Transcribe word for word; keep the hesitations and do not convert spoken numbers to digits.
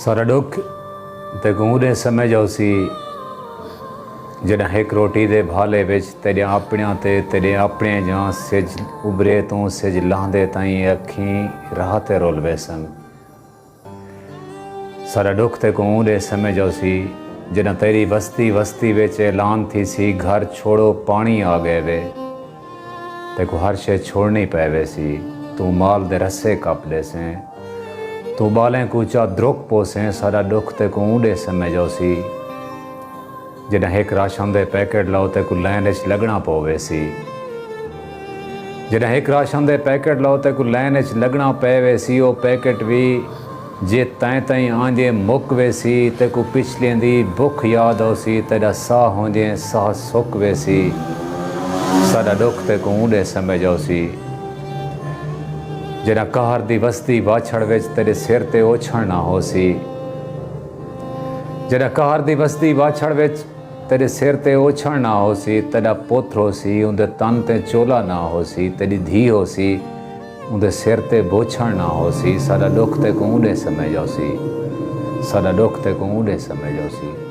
سارا ݙکھ تیکوں اݙے سمجھ آؤسی، جݙاں ہک روٹی دے بھالے وچ تیݙیاں اپݨیاں تے تیݙے اپݨے جاں سجھ ابھرے توں سجھ لہندے تائیں اکھیں راہ تے رل ویسن۔ سارا ݙکھ تیکوں اݙے سمجھ آؤسی، جݙاں تیݙی وستی وستی وچ اعلان تھیسی، گھر چھوڑو، پاݨی آ ڳئے وے۔ تیکوں ہر شے چھوڑنی پئے ویسی، توں مال دے رسے کپ ݙیسیں، توں ٻالیں کوں چا درک پوسیں۔ سارا ݙکھ تیکوں اݙے سمجھ آؤسی، جݙاں ہک راشن دے پیکٹ لو تیکوں لائن اچ لڳݨا پو ویسی۔ جݙاں ہک راشن دے پیکٹ لو تیکوں لائن اچ لڳݨا پئے ویسی، او پیکٹ وی جے تائیں تائیں آندے مک ویسی، تیکوں پچھلیں دی بکھ یاد آؤسی، تیݙا ساہ ہوندیں ساہ سک ویسی۔ ساݙا ݙکھ تیکوں اݙے سمجھ آؤسی، جݙاں قہر دی وسدی واچھڑ وچ تیݙے سر تے اوچھݨ نہ ہوسی۔ جݙاں قہر دی وسدی واچھڑ وچ تیݙے سر تے اوچھݨ نہ ہوسی، تیݙا پتر ہوسی، اوندے تن تے چولا نہ ہوسی، تیݙی دھی ہوسی، اوندے سر تے بوچھݨ نہ ہوسی۔ ساݙا ݙکھ تیکوں اݙے سمجھ آؤسی، ساݙا ݙکھ تیکوں اݙے سمجھ آؤسی۔